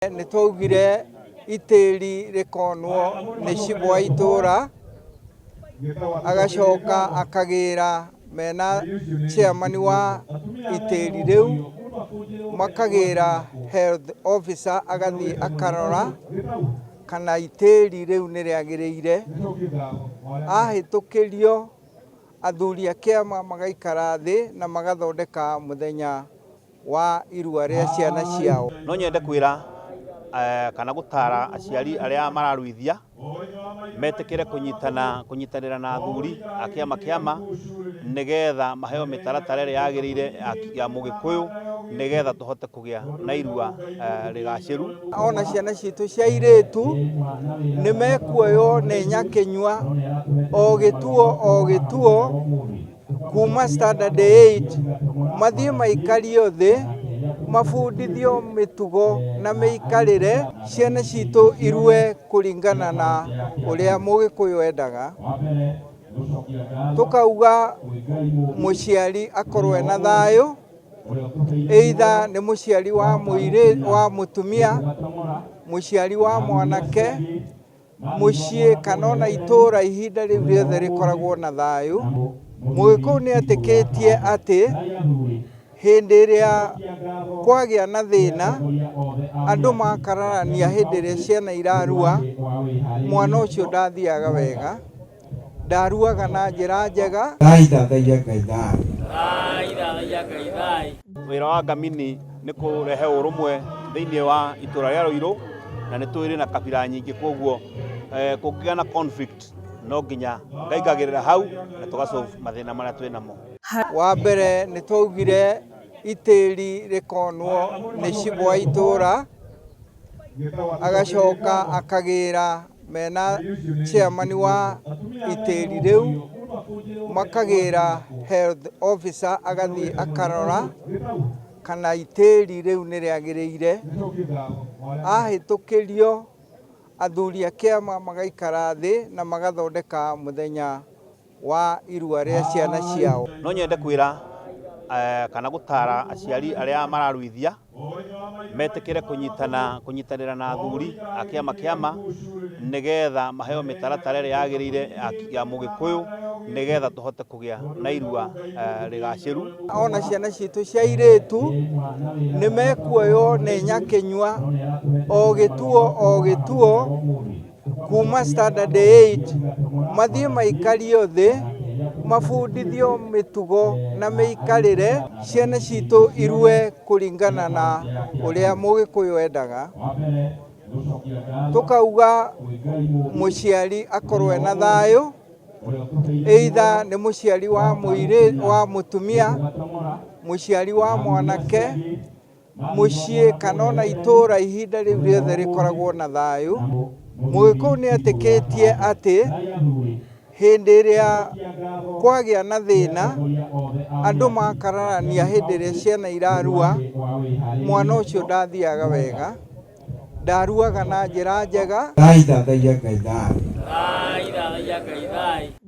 Nĩ twaugire itĩri rĩkonwo nĩ cibũ wa itũra, agacoka akagĩra mena chairman wa itĩri rĩu, makagĩra health officer agathiĩ akarora kana itĩri rĩu nĩ rĩagĩrĩire. Ahĩtũkĩrio athuri a kĩama magaikara thĩ na magathondeka mũthenya wa irua rĩa ciana ciao. No nyende kwĩra kana gũtara aciari arĩa mararuithia metĩkĩre kũnyitana kũnyitanĩra na athuri a kĩama kĩama nĩgetha maheo mĩtaratara ĩrĩa yagĩrĩire ya mũgĩkũyũ nĩgetha tũhote kũgĩa na irua rĩgacĩru. Ona ciana citũ cia airĩtu nĩ mekuoywo nĩ nyakĩnyua o gĩtuo o gĩtuo kuma standard 8 mathiĩ maikario thĩ mabundithio mĩtugo na mĩikarĩre, ciana citũ irue kũringana na ũrĩa mũgĩkũyũ endaga. Tũkauga mũciari akorwo ena thayũ, either nĩ mũciari wa mũirĩ wa mũtumia, mũciari wa mwanake, mũciĩ kana ona itũra ihinda rĩu rĩothe rĩkoragwo na thayũ. Mũgĩkũyũ nĩ etĩkĩtie atĩ hĩndĩ ĩrĩa kwagĩa na thĩna, andũ makararania hĩndĩ ĩrĩa ciana irarua, mwana ũcio ndathiaga wega, ndaruaga na njĩra njega. Thai thathaiya Ngai thai. Wĩra wa Ngamini nĩ kũrehe ũrũmwe thĩinĩ wa itũra rĩa Ruiru na nĩ tũrĩ na kabira nyingĩ, koguo kũngĩgĩa na conflict no nginya ngaingagĩrĩra hau na tũgasolve mathĩna marĩa twĩ namo. Wa mbere nĩ twaugire itĩri rĩkonwo nĩ cibũ wa itũra, agacoka akagĩra mena chairman wa itĩri rĩu, makagĩra health officer agathiĩ akarora kana itĩri rĩu nĩ rĩagĩrĩire. Ahĩtũkĩrio athuri a kĩama magaikara thĩ na magathondeka mũthenya wa irua rĩa ciana ciao. No nyende kwĩra kana gũtara aciari arĩa mararuithia metĩkĩre kũnyitana kũnyitanĩra na athuri a kĩama kĩama nĩgetha maheo mĩtaratara ĩrĩa yagĩrĩire ya mũgĩkũyũ nĩgetha tũhote kũgĩa na irua rĩgacĩru. Ona ciana citũ cia airĩtu nĩ mekuoywo nĩ nyakĩnyua o gĩtuo o gĩtuo kuma standard 8 mathiĩ maikario thĩ mabundithio mĩtugo na mĩikarĩre, ciana citũ irue kũringana na ũrĩa mũgĩkũyũ endaga. Tũkauga mũciari akorwo ena thayũ, either nĩ mũciari wa mũirĩ wa mũtumia, mũciari wa mwanake, mũciĩ kana ona itũra ihinda rĩu rĩothe rĩkoragwo na thayũ. Mũgĩkũyũ nĩ etĩkĩtie atĩ hĩndĩ ĩrĩa kwagĩa na thĩna, andũ makararania hĩndĩ ĩrĩa ciana irarua, mwana ũcio ndathiaga wega, ndaruaga na njĩra njega. Thai thathaiya Ngai thai.